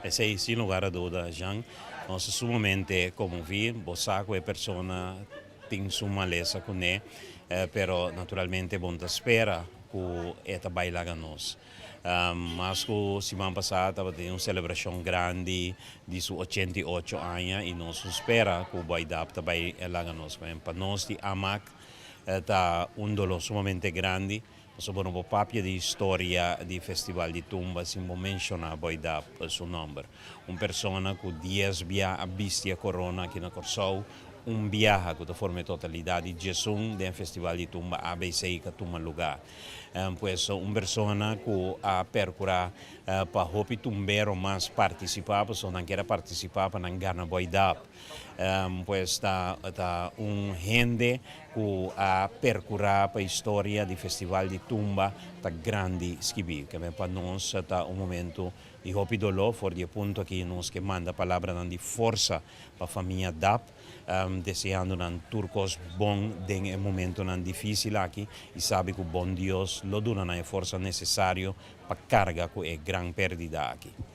Esei sin lugar a duda, Jean. Nos ta sumamente konmoví, bo sa ku e persona tin su malesa kuné, pero naturalmente bo no ta spera ku e ta bai laga nos. Mas ku siman pasá tabatin un selebrashon grandi di su 88 aña i nos no spera ku Boy Dap ta bai laga nos. Pa nos di AMAC ta un doló sumamente grandi. Pasobra no por papia di historia di Festival di Tumba sin bo menshoná Boy Dap su nòmber. Un persona ku 10 bia a bisti e korona aki na Kòrsou, un biaha ku ta forma e totalidat di 11 den Festival di Tumba ABC ku a tuma lugá. Pues un persona ku a perkurá pa hopi tumbero mas partisipá, pasobra nan kier a partisipá pa nan gana Boy Dap. Pues ta un hende ku a perkurá pa historia di Festival di Tumba ta grandi skibí. Ke men pa nos ta un momento di hopi doló. For di e punto aki nos ke manda palabranan di forsa pa famia Dap, deseando nan tur kos bon den e momentonan difísil aki i sabi ku bon Dios lo duna nan e forsa nesesario pa karga ku e gran pèrdida aki.